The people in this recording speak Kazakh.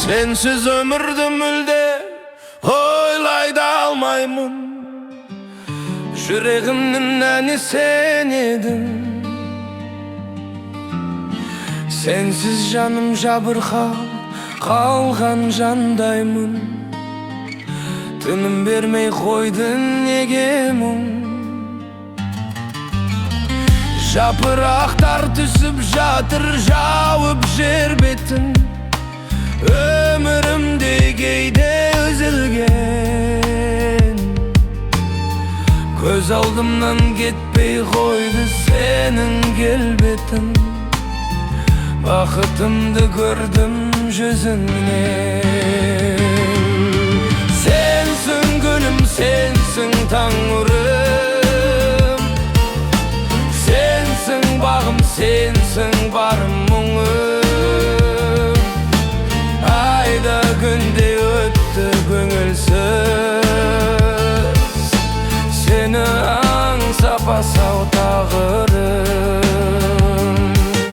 Сенсіз өмірді мүлде ойлай да алмаймын. Жүрегімнің әні сен едің. Сенсіз жаным жабырқап қалған жандаймын. Тыным бермей қойдың неге мұң? Жапырақтар түсіп жатыр, жауып жер бетін. Өмірімде кейде үзілген. Көз алдымнан кетпей қойды сенің келбетің. Бақытымды көрдім жүзіңнен. Сенсің гүлім, сенсің таң нұрым. Сенсің бағым, сенсің барым мұңым. Айда күнде өтті көңілсіз, сені аңсап асау.